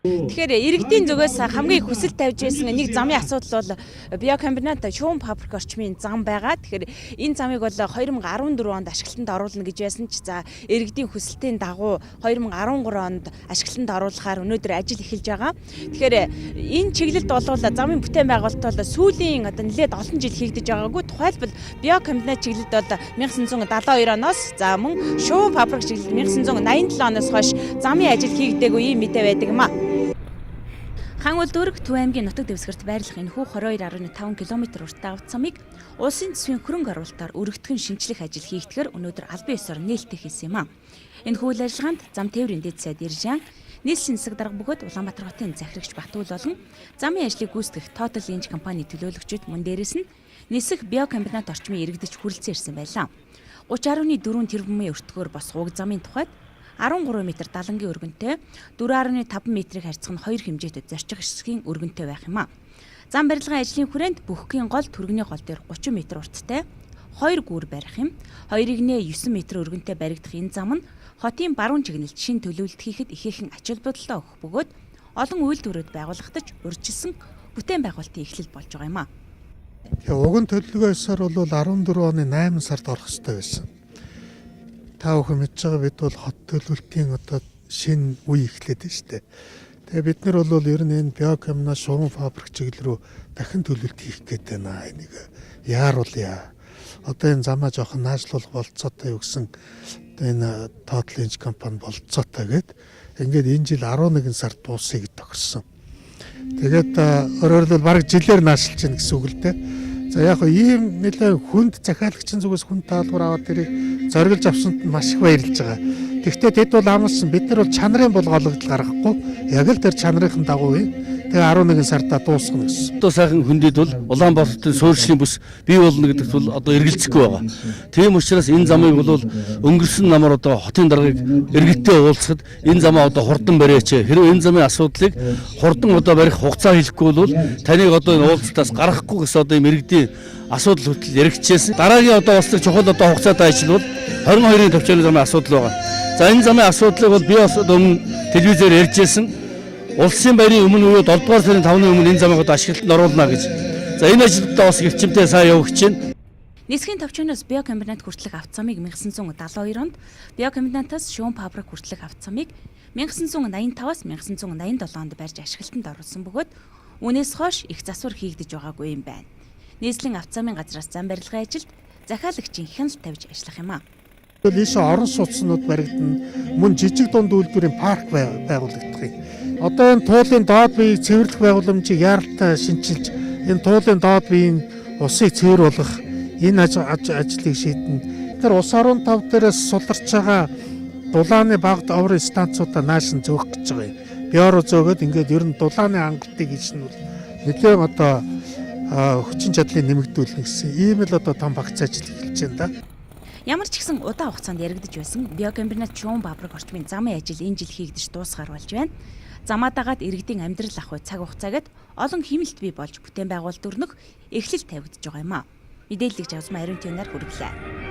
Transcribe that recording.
Тэгэхээр иргэдийн зүгээс хамгийн их хүсэл тавьж байсан нэг замын асуудал бол биокомбинат шуум фабрик орчмын зам байгаа. Тэгэхээр энэ замыг бол 2014 онд ашиглалтанд оруулна гэж байсан ч за иргэдийн хүсэлтийн дагуу 2013 онд ашиглалтанд оруулахаар өнөөдөр ажил эхэлж байгаа. Тэгэхээр энэ чиглэлд бол замын бүтээн байгуулалт бол сүүлийн одоо нэлээд олон жил хийгдэж байгаагүй. Тухайлбал биокомбинат чиглэлд бол 1972 оноос за мөн шуум фабрик чиглэлд 1987 оноос хойш замын ажил хийгдээгүй ийм мэдээ байдаг юм а. Хан Улдүүрэг Төв аймгийн нутаг дэвсгэрт байрлах энэхүү 22.5 км урттай авт замыг улсын төсвийн хөрөнгө оруулалтаар өргөтгөн шинчлэх ажил хийгдэхээр өнөөдөр албан ёсоор нээлттэй хийсэн юм а. Энэхүү үйл ажиллагаанд зам тээврийн дэд сайд Иржан, нийслэлийн засаг дарга бөгөөд Улаанбаатар хотын захирагч Батүл болон замын ажлыг гүйцэтгэх Total Inch компани төлөөлөгчид мөн дээрээс нь нисэх биокомбинат орчмын иргэдэж хүрэлцэн ирсэн байлаа. 30.4 тэрбумын өртгөөр босох уг замын тухайд 13 м далангийн өргөнтэй 4.5 м-ийг харьцах нь хоёр хэмжээтэй зорчих хэсгийн өргөнтэй байх юм а. Зам барилгын ажлын хүрээнд Бөхгийн гол Түргэний гол дээр 30 м урттай хоёр гүүр барих юм. Хоёрыг нэ 9 м өргөнтэй баригдах энэ зам нь хотын баруун чигнэлд шинэ төлөвлөлт хийхэд ихээхэн ач холбогдолтой өгөх бөгөөд олон үйлдвэрүүд байгуулагдаж урьдчилсан бүтээн байгуулалтын эхлэл болж байгаа юм а. Тэгээ уг нь төлөвлөгөө ёсоор бол 14 оны 8 сард орох ёстой байсан. Та бүхэн мэдж байгаа, бид бол хот төлөвлөлтийн одоо шинэ үе эхлээд байна шүү дээ. Тэгээ бид нар бол ер нь энэ биокомбинат шугам фабрик чиглэл рүү дахин төлөвлөлт хийх гээд байна. Энийг яаруулъя. Одоо энэ замаа жоохон наашлуулах болцоотой юу гэсэн одоо энэ Total Inch компани болцоотой гээд ингээд энэ жил 11 сард дуусъя гэж тохирсон. Тэгээд өөрөөр хэлбэл бараг жилээр наашлж байна гэсэн үг л дээ. За яг хөө ийм нэлээд хүнд захиалагчийн зүгээс хүнд даалгавар аваад тэрийг зориглож авсанд нь маш их баярлж байгаа. Тэгэхдээ тэд бол амлсан, бид нар бол чанарын бол гологдол гаргахгүй, яг л тэр чанарын дагуу юм. Тэгээ 11 сарда дуусгана гэсэн. Одоо сайхан хөндөд бол Улаанбаатарын суурьшлийн бүс бий болно гэдэгт бол одоо эргэлзэхгүй байгаа. Тийм учраас энэ замыг бол өнгөрсөн намар одоо хотын даргаыг иргэдтэй уулзахад энэ замаа одоо хурдан бариач. Хэрвээ энэ замын асуудлыг хурдан одоо барих хугацаа хэлэхгүй бол таныг одоо энэ уулзалтаас гаргахгүй гэсэн одоо юм иргэдийн асуудал хүртэл яригдчихсэн. Дараагийн одоо бас чухал одоо хугацаатай ажил бол 22-ын төвчээрийн замын асуудал байгаа. За энэ замын асуудлыг бол би бас өмнө телевизээр ярьж байсан. Улсын баярын өмнө буюу 7 дугаар сарын 5-ны өмнө энэ замыг одоо ашиглалтанд оруулна гэж. За энэ ажилдаа бас эрчимтэй сайн явагч байна. Нисхийн товчооноос биокомбинат хүртэлх авт замыг 1972 онд, биокомбинатаас шуум фабрик хүртэлх авт замыг 1985-аас 1987 онд барьж ашиглалтанд оруулсан бөгөөд үүнээс хойш их засвар хийгдэж байгаагүй юм байна. Нийслэлийн авт замын газраас зам барилгын ажилд захиалагчийн хяналт тавьж ажиллах юм а. Тэгвэл ийшээ орон сууцнууд баригдана. Мөн жижиг дунд үйлдвэрийн парк байгуулагдах юм. Одоо энэ туулын доод биеийг цэвэрлэх байгууламжийг яаралтай шинчилж энэ туулын доод биеийн усыг цэвэр болгох энэ ажлыг шийднэ. Тэр ус 15 дээрээс суларч байгаа дулааны багт оврын станцуудаа нааш нь зөөх гэж байгаа юм. Биоро зөөгөөд ингээд ер нь дулааны хангалтыг хийж нь бол нэлээд одоо хүчин чадлыг нэмэгдүүлнэ гэсэн ийм л одоо том багц ажил эхэлж байна да. Ямар ч гэсэн удаан хугацаанд яригдаж байсан биокомбинат шуум фабрик орчмын замын ажил энэ жил хийгдэж дуусгаар болж байна. Замаа дагаад иргэдийн амьдрал ах бай цаг хугацаагаад олон хэмнэлт бий болж бүтээн байгуулалт өрнөх эхлэл тавигдж байгаа юм а. Мэдээллийг Жавсмаа Ариун төвнөр хүргэлээ.